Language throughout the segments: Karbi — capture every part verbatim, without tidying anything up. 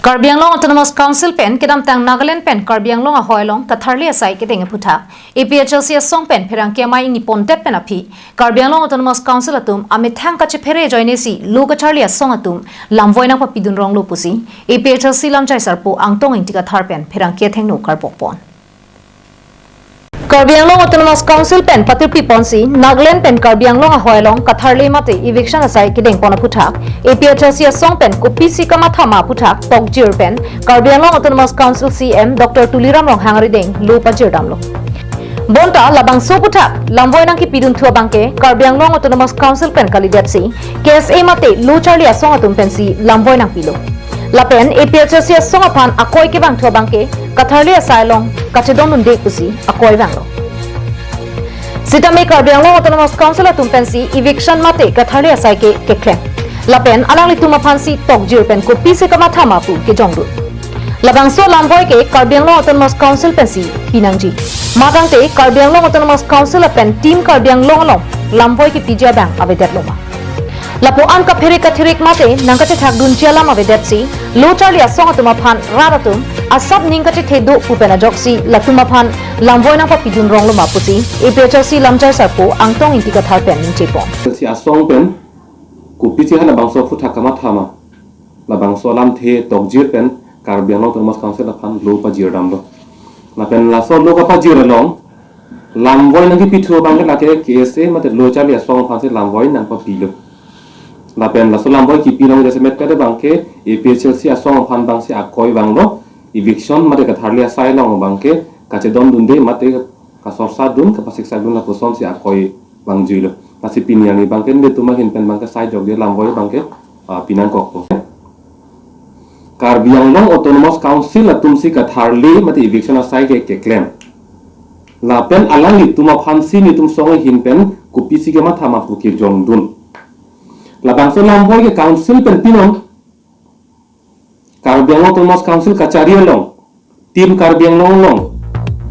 Karbi Anglong Autonomous Council pen kedamtang Nagaland pen Karbi Anglong ahoi along katharli asai kedeng aphuthak A P H L C asong pen pherangke amei ingni pondet pen aphi Karbi Anglong Autonomous Council atum amethang kachephere ajoinesi lo kacharli asong atum lamvoi nangpapidun ronglo pusi A P H L C lamjai sarpo Angtong Ingti Kathar pen pherangke athengno karbok pon. Karbi Anglong Autonomous Council pen patirpi ponsi Nagaland pen Karbi Anglong ahoi along katharli mate eviction asai kedeng pon aphuthak A P H L C asong pen kopisi kamatha ma aphuthak tokjir pen Karbi Anglong Autonomous Council C M Doctor Tuliram Ronghang arideng lo pajir damlo. Bonta labangso aphuthak lamvoi nangkepidun thu abangke Karbi Anglong Autonomous Council pen kalidetsi K S A mate lo charli asong atum pensi lamvoi nangpilo. Lapen A P H L C asong aphan akoi kevang thu abangke katharli asai along kachedondunde pusi akoi vanglo. Sitame Karbi Anglong Autonomous Council atum pensi eviction mate katharli asai ke keklem. Lapen alanglitum aphansi tokjir pen kopisi kamatha ma pu kejongdun. Labangso lamvoi ke Karbi Anglong Autonomous Council pensi pinangji. Matangte Karbi Anglong Autonomous Council lapen Team Karbi Anglong along lamvoi kepiji abang avedetlo ma. Lapu-an kaphere kathirik mate nangkachethakdunji alam avedetsi lo charli asong atum aphan rat atum asap ning kachethe do pu pen ajoksi latum aphan lamvoi nangpapidun ronglo ma pusi A P H L C lamjai sarpo Angtong Ingti Kathar pen ningje pon. Si asong pen kopisi hala bangso aphuthak kamatha ma. Labangso alamthe tokjir pen Karbi Anglong Autonomous Council aphan lo pajir damlo. Lapen laso lo kapajir along lamvoi nangkepi thu abangke lake K S A mate lo charli asong aphansi lamvoi nangpapilo. Lapen laso lamvoi kepi along jasemet kade abangke A P H L C asong aphan abangsi akoi vanglo, eviction mate katharli asai along abangke kachedondunde mate kasorsadun kapasiksadun lapusonsi akoi vangjuilo. Lasi pini arni abangke nelitum ahin pen abangke sai jokje lamvoi abangke, ah, pinangkokpo. Karbi Anglong Autonomous Council atumsi katharli mate eviction asai ke keklem. Lapen alanglitum aphansi nelitum asong ahin pen kopisi kematha ma pu kejongdun. Labangso lamvoi ke council pen pinon. Karbi Anglong Autonomous Council kachari along, Team Karbi Anglong along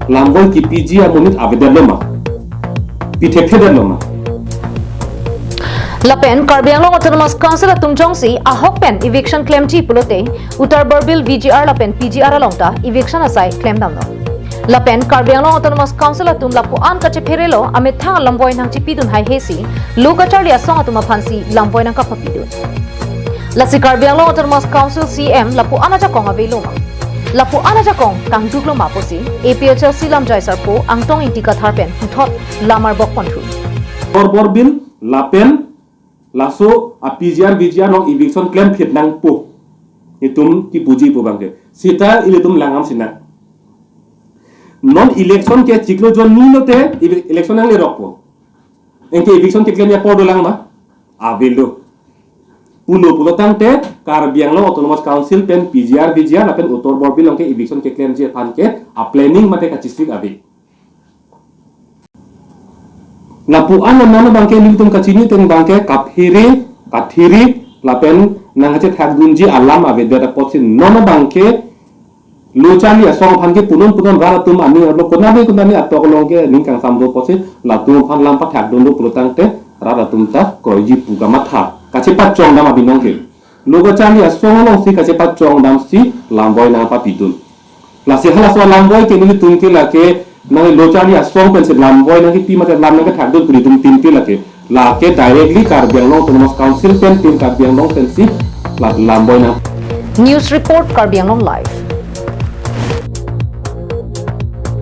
lamvoi kepiji amonit avedetlo ma? Pithekthedetlo ma? Lapen Karbi Anglong Autonomous Council atum jongsi ahok pen eviction klemji pulote Uttar Borbil V G R lapen P G R along ta eviction asai klemdamlo. Lapen Karbi Anglong Autonomous Council atum lapu-an kachepherelo amethang lamvoi nangchipidun haihesi lo kacharli asong atum aphansi lamvoi nangkapapidun. Lasi Karbi Anglong Autonomous Council C M lapu-an ajakong avelo ma? Lapu-an ajakong kangduklo ma pusi A P H L C lamjai sarpo Angtong Ingti Kathar pen puthot lamar bok ponthu. Uttar Borbil lapen laso a P G R V G R along eviction klemphit nangpo. Itum kipuji pu abangke. Sita ilitum langdam sinang. Non election ke chiklo jon ni lote evi-, election nanglerokpo. Anke eviction keklem apor dolang ma? Avelo. Pulo pulo tangte Karbi Anglong Autonomous Council pen P G R V G R lapen Uttar Borbil along ke eviction keklemji aphan ke a planning mate kachesik ave. Lapu-an non abangke nelitum kachini teng abangke kaphere, kathirik, lapen nangkachethakdunji alam avedet apotsi non abangke lo charli asong aphan ke punon punon rat atum aning arlo konane konane atok along ke ning kangsam do apotsi latum aphan lam pathakdun do pulo tangte rat atum ta kroiji pu kamatha. Kachepachongdam abinong ke. Lo kacharli asong alongsi kachepachongdamsi lamvoi nangpapidun. Lasi halaso lamvoi ke nelitum ke lake nanglo charli asong pensi lamvoi nangkepi mate lam nangkethakdun pu nelitum tin ke lake. Lake directly Karbi Anglong Autonomous Council pen Team Karbi Anglong pensi la lamvoi nang. News report, Karbi Anglong Live.